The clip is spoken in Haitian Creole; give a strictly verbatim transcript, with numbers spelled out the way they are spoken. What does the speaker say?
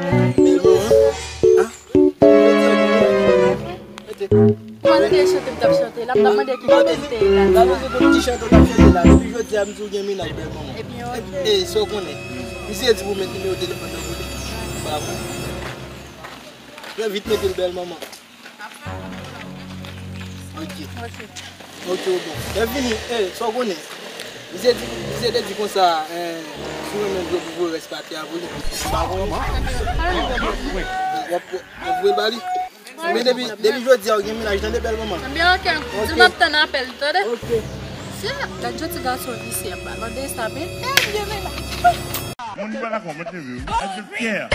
Bèl manman. Ah. Mete. Kòman nou te chante m t ap chante la? M t ap mande ki kote m te ye la. Pa bezwen konn ki chante w t ap chante la. Depi jodi a, m di w gen mennaj, bèl manman. Epi, ok. E, sa w konnen. Misye di pou w met nimewo telefòn nan pou li. Ba pou. Trè vit, mete l, bèl manman. Ok. Ok. Ok, bon. Lè fini, e, sa w konnen. Misye di, misye te di konsa, e, si w renmen m, pou voye rès pati a pou li. M pa konnen. W ap, w ap voye ba li. Men depi, depi jodi a, w gen mennaj, tande, bèl manman. Ebyen, ok. Di m ap tann apèl, tande? Ok. Gad jan ti gason visye ap balonde sa, men tèl gen mennaj. Moun pa dakò, mwen te vle. Ajoute Pierre.